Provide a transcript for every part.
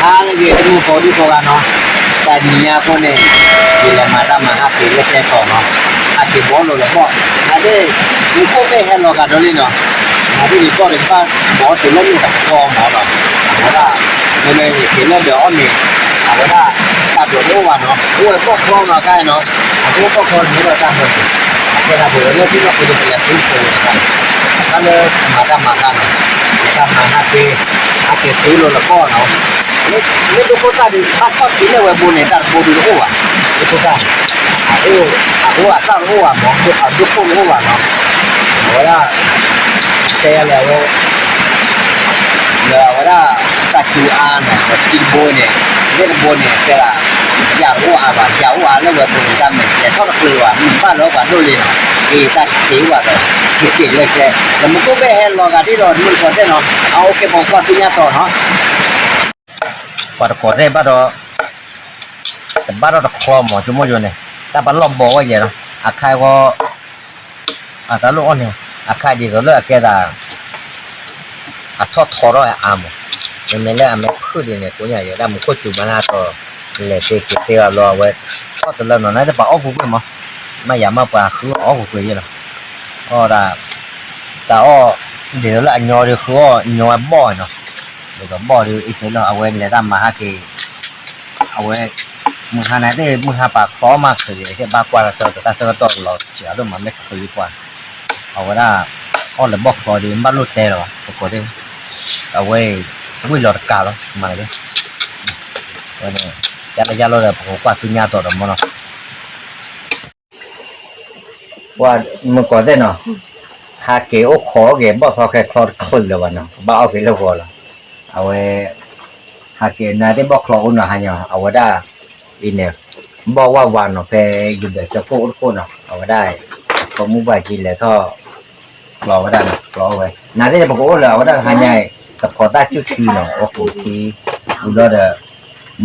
အါလၢဂ့ၤ တမုၢ်ဖိဒူၣ်ဖိဂၤနီၤ, တနံၤညါအဃိန့ၣ် ယလဲၤမၤတၢ်မၤဟးက့ၤလၢကျဲတီၤနီၤ, ဟးက့ၤဘီလိာ်လၢဘီၣ်, အဒ့ၣ် မူခိၣ်မ့ၢ်ဟဲလီၤကဒီးလံနီၤ, အဒ့ၣ်ယဘီၣ်ဒီးကဘၣ်ဘီတုၤလၢမုၢ်တကီမီၤနီၤ, အဝဲဒၣ် မ့မ့ၢ်ယက့ၤလၢဒၢးအီၣ်မ့ၤ, အဝဲဒၣ် တၢ်ဒိးတအိၣ်ဘၣ်နီၤ, အိၣ်ဝဲဘီၣ်ချီနီၤ ခါအံၤနီၤ, အဒ့ၣ်ဘီၣ်ချီန့ၣ်ဒီးတၢ်မၤန့ၣ်, အကဲဒၣ်ပဝဲလၢထံလီၢ်ကီၢ်ဒီးပလဲၤသ့ဖိတခါန့ၣ်, ဘၣ်လၢမၤတၢ်မၤတၢ်နီၤ, မၤတၢ်မၤဟးက့ၤ, ဟးက့ၤသ့လိာ်လၢဘီၣ်နီၤ, မ့ၢ်ဒိခိၣ်တၢ်ဒုး ဘၣ်ထီၣ်က့ၤလၢဝဲဘိန့ၣ် တၢ်တဘိဒုးတအိၣ်ဘၣ်, ဒိခိၣ်တၢ်, အအိၣ်အသၣ်တအိၣ်ဘၣ်မး, အဒိခိၣ်တအိၣ်ဘၣ်နီၤ, အဝဲဒၣ် တဲယၤလဲၣ်ဝဲ လၢအဝဲဒၣ် တၢ်စူၤအါန့ၣ် ထံတဘိန့ၣ်, လ့ၣ်တဘိန့ၣ် တဲဒၣ် ယၣ်တအိၣ်အါဘၣ်, ယၣ်အိၣ်အါလၢဝဲဘိန့ၣ် တၢ်မဲာ်လဲၤထီၣ်တကျၢၤဘၣ်, မ့ၢ်ဘၣ်လၢပှၤဒိၣ်လံနီၤ, က့ၤတၢ်က့ၤဘၣ်ဒီး က့ၤက့ၤလၢကျဲ, ဒီးမူခိၣ်ဘ့ၣ်ဟဲလီၤဂာ်ဒ်ဒီး တမုၢ်တကိးသ့ၣ်နီၤ, အအိၣ်က့ၤပိာ်ကွၢ်ဆူညါတီၤနီၤ ပှၤတကိးသ့ၣ်ဘၣ်ဒီး တဘၣ်ဒီးတချီမး ဆိကမိၣ်ယိာ်န့ၣ်, တၢ်ပလီၢ်ဘီဝဲယဲၢ်လီၤ, အခါအံၤဃီ အတၢ်လိၣ်အီၣ်န့ၣ်, အခါအံၤဒ်သိးလၢအကဲသး အထီၣ်ထီထီၣ်အါမး, မ့မ့ၢ်လၢအမ့ၢ်ဖုၣ်ဒ်န့ၣ် ကိးညါယဲၢ်ဒၣ်မူခိၣ်စူၤမးလၢအတီၤ, လဲၤသ့က့ၤသ့ဘၣ်ဘျီအဝဲ, ထီၣ်တလၢနီၤ နတပာ်အီၣ်ပူၤကွံာ်မး, မ့ၢ်ယၤမ့ၢ်ပှၤဃုအီၣ်အီၣ်ပူၤကွံာ်ယဲၢ်လီၤ, အီၣ်ဒၣ် တၢ်အီၣ် ဒ်သိးလၢအညီဒီးဃုအီၣ်ညီဝဲဘီၣ်နီၤ, ဒ်သိးဘီၣ်ဒီးအံၤစ့လီၤ အဝဲလဲၤတၢ်မၤဟးက့ၤ, အဝဲ မုၢ်ဟါန့ၣ်သ့ၣ် မုၢ်ဟါပာ်ချီမးချုးက့ၤ ဟဲဘၣ်ကွၢ်ကတၢၢ်တၢ်ဆၢကတီၢ်လီၤစှၤဒိၣ်မးမ့ၢ်ချုးလံကွၢ်, အဝဲဒၣ် အီၣ်လၢဘီၣ်ချီဒီး ဘၣ်လိၣ်တဲလီၤဘၣ် ပကိးသ့ၣ်, အဝဲ ဝံၣ်လီၤတကးလီၤ မၤလၢ ဝဲန့ၣ် ကၢ်လၢယၢ်လီၤဒီး ပကကွၢ်ဆူညါတီၤဒီးမ့ၢ်နီၤ ပှၤမုၢ်ကီၢ်သ့ၣ်နီၤ, ဟးက့ၤအိၣ်ခိးအီၣ်က့ၤဘီၣ်ချီခဲချီတချုးလၢၤဘၣ်နီၤ, ကဘၣ်အီၣ်က့ၤလၢဂီၤလီၤ. အဝဲ ဟးက့ၤနာ်သ့ၣ်ဘီၣ်ချီအိၣ်နီၤဟါညီ, အဝဲဒၣ် အံၤန့ၣ် ဘီၣ်ဝၣ်ဝါနီၤ ဖဲယဘဲၣ်ကၠီကိၣ်အိၣ်တခိၣ်နီၤ, အဝဲဒၣ် အဖိမုၣ်ပှၢ်ကံလဲၤထီၣ် ကျီဝဲဒၣ်နီၤ ကျီဝဲ, နာ်သ့ၣ်န့ၣ် ပကအိၣ်လၢအဝဲဒၣ်ဟါညီအံၤ တဖိးသၣ်စုၣ်ထံနီၤ အိၣ်ဃုာ်ထံ, ဝံၤလီၤဒီး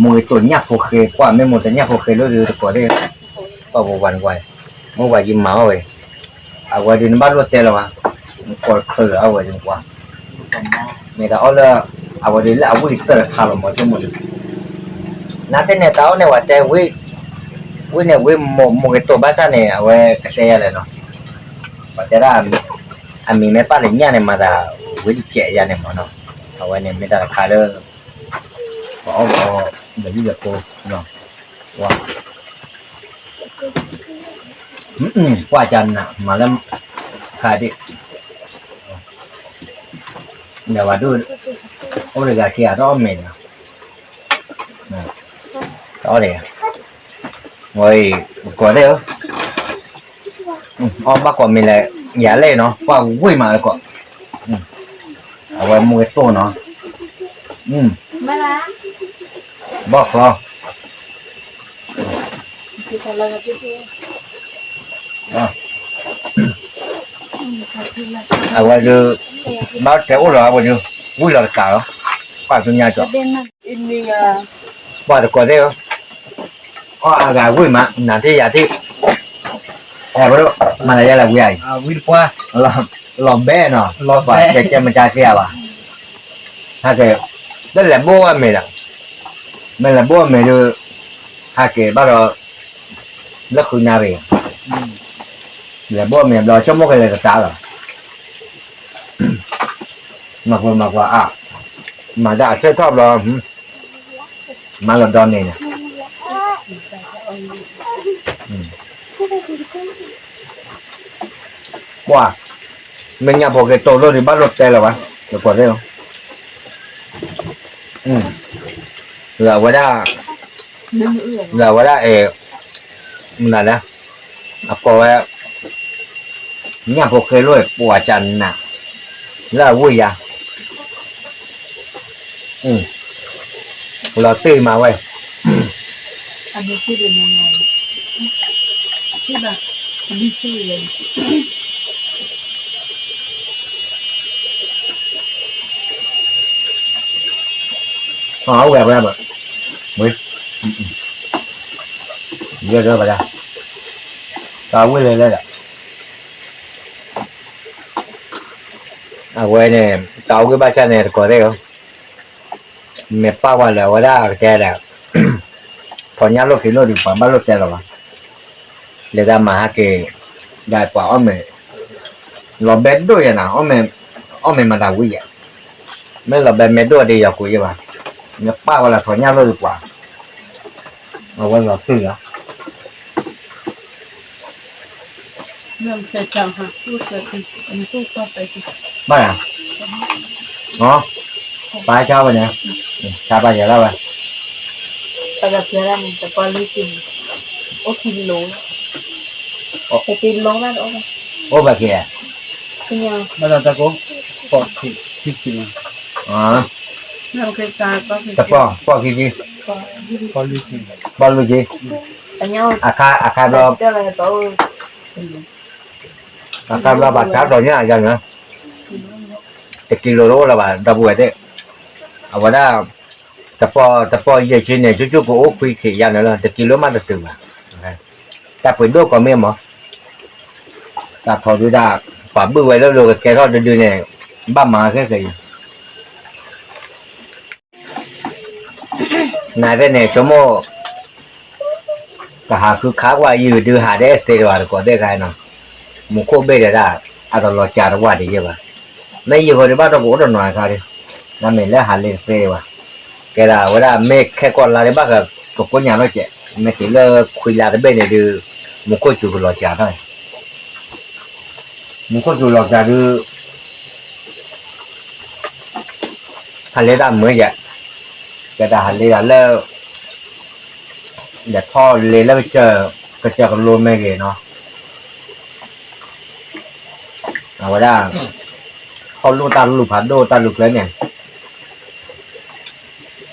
မိၢ်ဂ့ၤတိာ်ညၣ်ဖိဃ့ ကွၢ်မ့ၢ်မိၢ်တညၣ်ဖိဃ့လၢဒုးတကိးသ့ၣ် ပှၤဝဲဝါနကွၢ်, မိၢ်ပှၢ်ကံမၤအီၣ်ဝဲ, အဝဲဒုးနဘၣ်လိၣ်တဲလီၤဘၣ်, နကိးတချုးလၢအဝဲဒုးနကွၢ်, မ့ၢ်တၢ်အီၣ်လၢ အဝဲဒုးလၢအဝံၣ်တၢၢ်တခါလီၤမး ဆိကမိၣ်ဒုး, နာ်သ့ၣ်န့ၣ် တၢ်အီၣ်န့ၣ် ပှၤတဲဝံၣ်, ဝံၣ်န့ၣ်ဝံၣ်မိၢ်ဂ့ၤတိာ်ဘၣ်ဆၣ်န့ၣ် အဝဲကတဲယၤလဲၣ်နီၤ, ပှၤတဲဒၣ် အမံၤမ့ၢ်ပာ်လၢညၣ်န့ၣ် မၤသးဝံၣ်တစဲးယၤန့ၣ်မးနီၤ, အဝဲန့ၣ်မ့ၢ်တၢ်တခါလၢ ပအီၣ်ဘၣ်အီၤ ဒီးယုၢ်ဒီးကိ ဝါ ကွၢ်ကနး မၤလၢ ခါဒ့ၣ် ဒီးဝဲဒၣ် အိၣ်တဂၤခံဂၤတအီၣ်မ့ၤနီၤ, တအီၣ်တဂၤ, ဝဲအံၤ ကိးသ့ၣ်ဧၢ, အီၣ်ဘၣ်ကိးမ့ၤလဲၣ်, ယၤလဲၣ်နီၤ ကွၢ်ဝံၣ်မးလၢကိး, အဝဲမိၢ်ဂ့ၤတိာ်နီၤ, ဘီၣ်ချီ အဝဲဒုး ဘၣ်တဲအိၣ်လီၤ အဝဲဒုး ဝံၣ်လီၤတကးလီၤ, ကွၢ်ဆူညါကီး, ပှၤတကိးသ့ၣ်ဧၢ, အီၣ်အဂၤဝံၣ်မး နၤထံၣ်ယၤထံၣ်, အဲ မၤလၢယဲလၢဝံၣ်အံၤ, လီၤဘဲနီၤ, ပှၤကဲကဲမတၤသ့ဧါဘၣ်, ဟဲက့ၤ လၢလဲၤဘိၣ်ဝဲမ့ၤဒီး, မ့ၢ်လဲၤဘိၣ်ဝဲမ့ၤဒုး, ဟဲက့ၤဘၣ်ဒီး လၢဃုနၣ်ရံၣ်, လဲၤဘိၣ်မ့ၤဘျီ ဆိကမိၣ်ကလဲၤတတၢ်လီၤ, မၤကွၢ်မၤကွၢ်အါ, မၤတၢ်အဆၢထီၣ်ဘျီ, မၤလီၤဒီးန့ၣ်န့ၣ်, ကွၢ်, မ့ၢ်ညၣ်ဖိဃ့တိာ်လိၣ်ဒုးဘၣ်လိၣ်တဲလၢၤဘၣ်, တကိးသ့ၣ်ဧၢ, လၢအဝဲဒၣ်, လၢအဝဲဒၣ်အဲ, မနုၤလဲၣ်, အကိးဝဲ ညၣ်ဖိဃ့လိၣ် ပှၤကနး လၢအဝံၣ်ယၤ, လီၤတံၢ်မးဝဲ, အဝဲဝဲ, ဝဲ, ယဲဒၣ်ဘၣ်ဒၣ်, တၢ်ဝံၣ်လဲၤလဲၤဒီး အဝဲန့ၣ် တၢ်အိၣ်ဂ့ၢ်ဘၣ်ဆၣ်န့ၣ် တကိးသ့ၣ်ဧၢ, မ့ၢ်ပာ်ဝဲလၢအဝဲဒၣ်ကတဲဒီး ထီၣ်ညၣ်လိၣ်က့ၤလိၣ်ဒီး ပှၤဘၣ်လိၣ်တဲလီၤဘၣ်. လဲၤဒၣ်မၤဟးက့ၤ ဒၣ်ပှၤအီၣ်မ့ၤ လီၤဘဲဒိၣ်ယဲနၤ, အီၣ်မ့ၤမၤတၢ်ဝံၤယဲ, မ့ၢ်လီၤဘဲမ့ၢ်ဒိၣ်ဒ်ယီၤကိးယဲဘၣ်, မ့ၢ်ပာ်ဝဲလၢထီၣ်ညၣ်လိၣ်ဒီးပှၤ အဝဲလီၤတုၤလီၤ. ဘၣ်ယၤ, ပာ်ဆါဝဲန့ၣ်, ဆါဘၣ်ယၤလၢဝဲ, အိၣ်ဘၣ်က့ၤ, ဘၣ်ဒီးတကိး, တပီၢ်, ပီၢ်ခံဆံ, ပီၢ်လွံၢ်ဆံ, အခါဘျီ အခါဘျီဘၣ်ဆါထီၣ်ညၣ်ယၤန့ၣ်, တကံလိၤတအိၣ်လၢၤဘၣ် ဒီပုၢ်ဝဲၢ်သ့ၣ်, အဝဲဒၣ် တပီၢ်ယဲၢ်ဆံန့ၣ် ကၠူကၠူကအိၣ်ခွံခံယၤန့ၣ်လီၤ, တကံလိၤမးတတုၤဘၣ်, တၢ်ပှ့ၤဒိၣ်ကီးမ့ၢ်မး, တၢ်ထီၣ်ဒုးဒၣ် ပှၤဘုၣ်ဝဲလၢလိၤကကဲထီၣ်တဒုန့ၣ်, ဘၣ်မၤခဲခဲအံၤ နသ့ၣ်န့ၣ် ဆိကမိၣ် ကဟးဃုခးကွၢ်ယုၢ်ဒုးဟးဒ်သ့တဘၣ်တကိးသ့ၣ်ခါနီၤ, မူခိၣ်ဘ့ၣ်ဒီးဒၣ် အတလီၤစှၤတဝၢ်ဒံးယဲဘၣ်, မ့ၢ်ယုၢ်ဃီဒုးဘၣ်တကိးအိၣ်တနီၤအခါဒီး, နမ့ၢ်လၢဟးလ့တသ့ဘၣ်, ကဲဒၣ်ဝဲဒၣ်မ့ၢ်ခဲကိာ်လါဒုးဘၣ်ကကိးညါထီၣ်ကဲး, မ့ၢ်တုၤလၢခွံလါတဘ့ၣ်န့ၣ်ဒုး, မူခိၣ်စူၤကလီၤစှၤထီၣ် မူခိၣ်စူၤလီၤစှၤဒုး, ဟးလ့တၢ်မုာ်ယဲ, ကဲဒၣ်ဟးလ့တၢ်လၢ ဒီးထီၣ်လ့လၢ ကစၢၢ်ကလိမ့ၢ်ဂ့ၤနီၤ, အဝဲဒၣ် ထီၣ်လိၣ်တၢ်လူၢ်ဖးဒိၣ်တၢ်လူၢ်ကျဲန့ၣ်,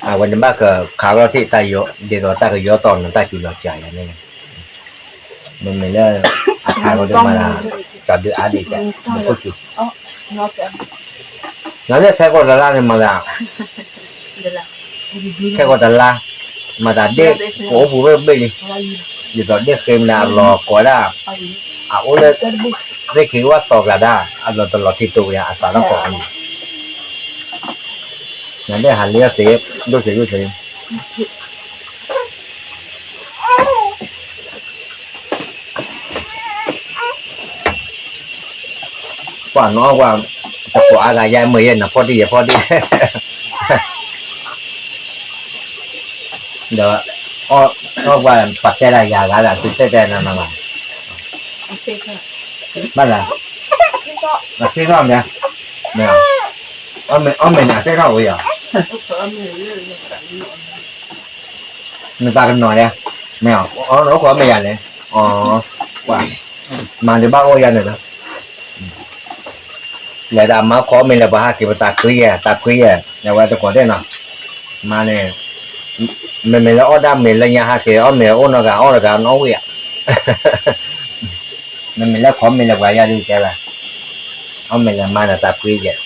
အဝဲန့ၣ်ဘၣ်ကခးလီၤတ့ၢ်တၢ်ယီၤ ဒ်သိးတၢ်ကယီၤတီၢ်န့ၣ် တၢ်စူၤလီၤစှၤယၤန့ၣ်, မ့မ့ၢ်လၢ အခါကဒိၣ်မးလၢ တၢ်ဒုးအါဒံးကဲး, မူခိၣ်စူၤ နသ့ၣ်ဖဲကီၢ်တလါန့ၣ်မၤသး, ဖဲကီၢ်တလါ, မၤသးဒ့ၣ်ကအိၣ်ပူၤဝဲဘ့ၣ်လံ, ဒ်သိးဒ့ၣ်ဃ့မနၤအလီၤကိးဒၣ်, အအိၣ်လၢ သ့ၣ်ခံကဘၣ်သီကျါဒၣ် အလီၤတလီၤထံတိၤဝဲအသးနီၢ်ကီၢ်အံၤ, နသ့ၣ်ဟးလ့အီၤသ့, ဒိၣ်သ့ဒိၣ်သ့ ကွၢ်နီၣ်ကွၢ်, တကိးအါဂၤယဲမုာ်ယဲနဖီၣ်တံၢ်ယဖီၣ်တံၢ်, ဒီး အီၣ်ကွၢ်ပှၤတဲဒၣ်ယၤဂၤဒၣ်သုတဲတဲနၤနၤဘၣ်, ဘၣ်လၢ, အသ့ထီၣ်မ့ၢ်, အီၣ်မ့ၢ်န့ၣ်အသ့ထီၣ်ဝဲယၤ, နသးကနီၤဒဲး, မ့ၢ်အီၣ်အိၣ်ခိးအီၣ်မ့ၢ်ယၤန့ၣ်, အီၣ်, ကွၢ်, မၤဒုးဘၣ်အိၣ်ယၤန့ၣ်လီၤ, လဲၤဒၣ်မၤခိးအီၣ်မ့ၢ်လၢပှၤဟးက့ၤပသးခွံယဲၢ် သးခွံယဲၢ် လဲၤဝဲတကိးသ့ၣ်နီၤ, မၤန့ၣ်, မ့မ့ၢ်လၢအီၣ်ဒၣ်မ့ၢ်လၢညါဟးက့ၤအီၣ်မ့ၢ်အိၣ်နီတဂၤ အီၣ်တဂၤနီၣ်ဝံၣ်ဧါ မ့မ့ၢ်လၢခိးမ့ၢ်လၢပှၤယၤဒုးကဲဘၣ်, အီၣ်မ့ၢ်လၢမၤဒီးသးခွံယဲၢ်,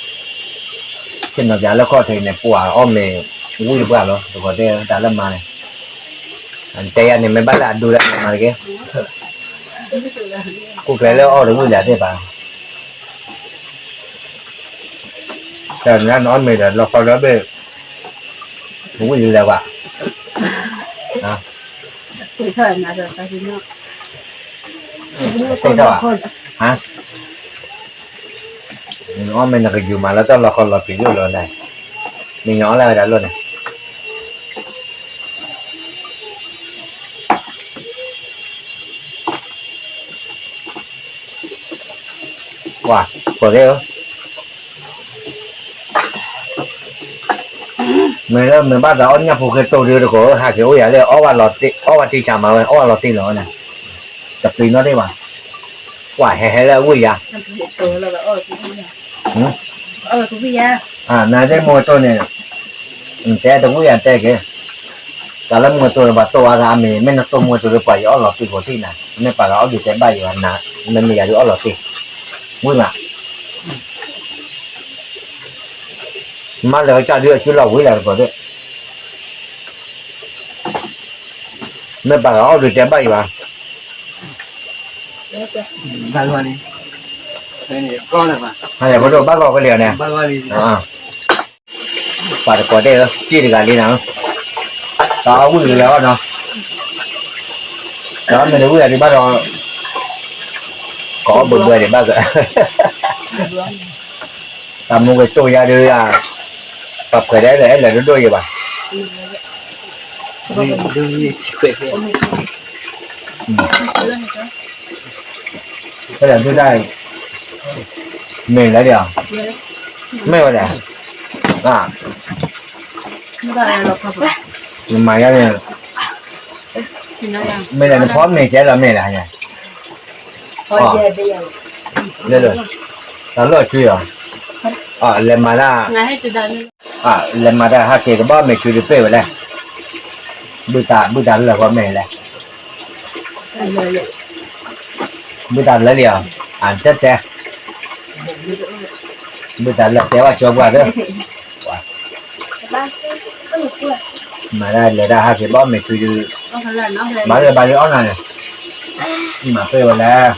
ဆ့ၣ်နီၤပၠးလၢခီၣ်ထံးန့ၣ် ပှၤအီၣ်မ့ၢ်ဝံၣ်တပှၢ်လီၤ တကိးသ့ၣ်တၢ်လၢမၤန့ၣ်, တဲယၤန့ၣ်မ့ၢ်ဘၣ်လၢအဒူလၢမၤတက့ၢ်, ကူၣ်ကျဲလၢအီၣ်တဝံၣ်လၢသ့ၣ်ဘၣ် တၢ်နအီၣ်မ့ၢ်ဒီးလီၤခီဒီဘ့ၣ်, ဝံၣ်လၢပှၤ, သ့ၣ်ထီၣ်, အီၣ်မ့ၢ်နကယူၤမးလၢတၢ်လီၤခီလီၤပျံၤလိၣ်လီၤန့ၣ်, မ့ၢ်နအီၣ်လၢဝဲဒၣ်လိၣ်န့ၣ် ကွၢ်သ့ၣ်ဧၢ, မ့ၢ်လၢမ့ၢ်ဘၣ်သးအီၣ်ညၣ်ဖိဃ့တိၢ်ဒုတကိးဧၢ ဟးက့ၤအိၣ်ယၤလၢ အီၣ်ဘၣ်တံၢ်ဆးမးဝဲ အီၣ်ဘၣ်လီၤတံၢ်လီၤဝဲန့ၣ်, တပျံၤနီတ့ၢ်ဘၣ်, ကွၢ်ဟဲဟဲလၢအဝံၣ်ယၤ နသ့ၣ်မူကတိၢ်န့ၣ်, တဲတဝံၣ်ယၤတဲက့ၤ, တၢ်လၢမူကတိၢ်န့ၣ် ပှၤတိၢ်အါဂၤအမ့ၢ် မ့ၢ်နတိၢ်မူကတိၢ်ဒီးပှၤယအီၣ်လီၤတံၢ်ကိးထံၣ်နၤ, မ့ၢ်ပှၤဂၤအီၣ်ဒုးတဲဘၣ်ယၤနၤ, မ့မ့ၢ်ယၤဒုးအီၣ်လီၤတံၢ်, ဝံၣ်မး, မၤလၢကစၢ်ဒုးအစုလီၤဝံၤလၢတကိးသ့ၣ်, မ့ၢ်ပှၤဂၤအီၣ်ဒုးတဲဘၣ်ယၤ, ဘၣ်ဂီၢ်လံ, ဘၣ်ဂီၢ်ကလံၤန့ၣ်, ပှၤတကိးသ့ၣ်ဧၢ, စ့ၣ်တဂၤလံနၤ, တအီၣ်ဝံၣ်ကလဲၤအီၣ်နီၤ, တအီၣ်မ့ၢ်တဝံၣ်အဒံးဘၣ်ဒီး, ကအီၣ်ဘၢဘၢဒံးဘၣ်က, တၢ်မူကတိၢ်ယါဒုး, ပှၤဖှဲးဒၣ်အဲၣ်လၢဒိၣ်ဒိၣ်ယံၤဘၣ်, ဖဲလဲၣ်ဒုၣ်တၢ်, မ့ၢ်လဲၣ်ဒံး, မ့ၢ်ဝဲလဲၣ်, မၤယါန့ၣ်, မ့ၢ်လဲၣ်နဖီမ့ၤကဲလီၤမ့ၢ်လဲၣ်, လၢလၢ, တၢ်လီၢ်စုအီၤ, လဲၤမၤတၢ်, လဲၤမၤတၢ်ဟးက့ၤကဘၣ်မ့ၢ်စုဒုးပ့ၢ်ဝဲလဲၣ်, ဘုတၢ် ဘုတၢ်လၢာ်ဃီမ့ၢ်လဲၣ်, ဘုတၢ်လၢာ်လံအီၤ, အတဲတဲ, ဘုတၢ်လၢာ်တဲဘၣ်ကၠီပှၢ်သၢ မၤဒၣ်လဲၤဒၣ်ဟးက့ၤဘၣ်မ့ၢ်စုဒုး, မၤလၢဘၣ်လၢအီၣ်နၤန့ၣ်, မၤပ့ၢ်ဝဲလဲၣ်,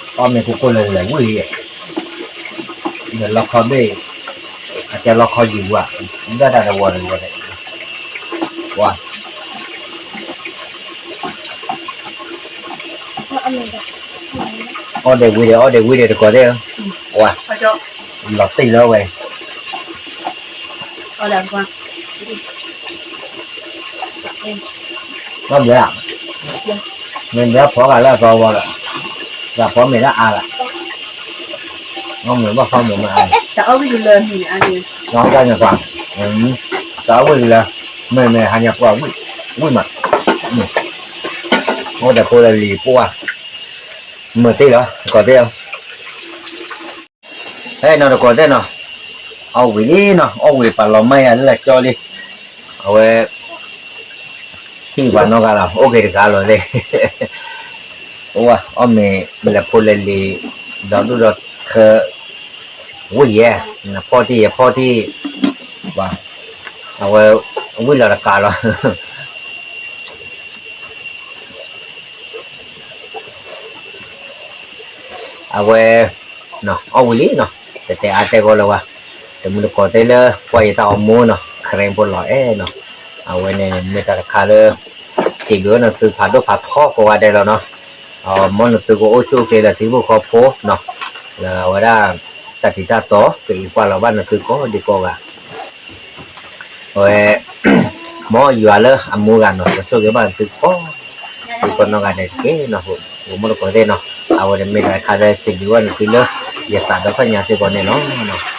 အီၣ်မ့ၢ်ကိၢ်ကိၢ်လၢာ်လၢာ်ဝံၣ်, ဒီးလီခီဘ့ၣ်, အတဲလီခီယုာ်ဝဲ, ဒၣ်တၢ်တဝီတဝီန့ၣ်, ဝါ အီၣ်ဒဲးဝံၤဒီး အီၣ်ဒဲးဝံၤဒီးတကိးသ့ၣ်ဧၢ, ဝါ, လီၤတံၢ်လၢဝဲ, အီၣ်ဘျဲၣ်, မ့ၢ်ဘျဲၣ်ဖီဂၤလၢအသီဝီဒီး, ဂၤဖီမ့ၢ်ဒၣ်အါဂၤ, အီၣ်မ့ၢ်ဘၣ်ဖီမ့ၢ်မ့ၢ်အါ, တၢ်အီၣ်ဝံၣ်ကလၢ, တၢ်အီၣ်ဝံၣ်ကလၢ, မ့ၢ်မ့ၢ်ဟါညါကွၢ်ဝံၣ်, ဝံၣ်မး, အိၣ်ဒီးဖိလၢလံၤပှၢ်, မုာ်တ့ၢ်လီၤ တကိးသ့ၣ်ဧၢ, ဟဲနီၤတကိးသ့ၣ်နီၤ, အီၣ်ဝံၤလံနီၤ အီၣ်ဝံၤပာ်လီၤမၢ်ယၤလၢကၠီလံ, အဝဲ ထံၣ်ပှၤနီတဂၤလီၤ အိၣ်က့ၤတဂၤလီၤသ့ၣ်, အီၣ်မ့ၢ်လဲၤဖိလဲၤလံၤ, ဒီဒူၣ်ဒီထၢ, ဝံၣ်ယဲ, နဖီၣ်တံၢ်ယဖီၣ်တံၢ်, အဝဲ ဝံၣ်လီၤတကးလီၤ အဝဲ အီၣ်ဝံၤလံနီၤ, တတဲအါတဲဂီၢ်လၢၤဝဲ, တမုၢ်တကိးသ့ၣ်လၢ ကွၢ်ယတၢ်အီၣ်မူနီၤ ခရံာ်ဖိလီၤအဲၣ်နီၤ, အဝဲန့ၣ်မ့ၢ်တၢ်တခါလၢ စံးဘျုးဝဲနသုဖးဒိၣ်ဖးထီကိးဂၤဒဲးလီၤနီၤ, မ်နသုကအိၣ်ဆူၣ်အိၣ်ချ့လၢသုဟံၣ်ဖိဃီဖိနီၤ, လၢအဝဲဒၣ် တၢ်တံၤတၢ်တီ ကအံးကွၢ်လီၤဘၣ်နသုကိးဒံကိးဂၤ အဝဲ မ်ယွၤလၢအမူဂၤနီၤ ကဆိၣ်ဂ့ၤဘၣ်နသုကိး သုကိးနီၢ်ဂၤဒဲးတက့ၢ်နီၤ, အိၣ်မူတကိးသ့ၣ်နီၤ, အဝဲန့ၣ်မ့ၢ်တၢ်တခါလၢစံးဘျုးဝဲနသုလၢ ယသးဒီဖျၢၣ်ညါစ့ၢ်ကီးန့ၣ်လီၤ.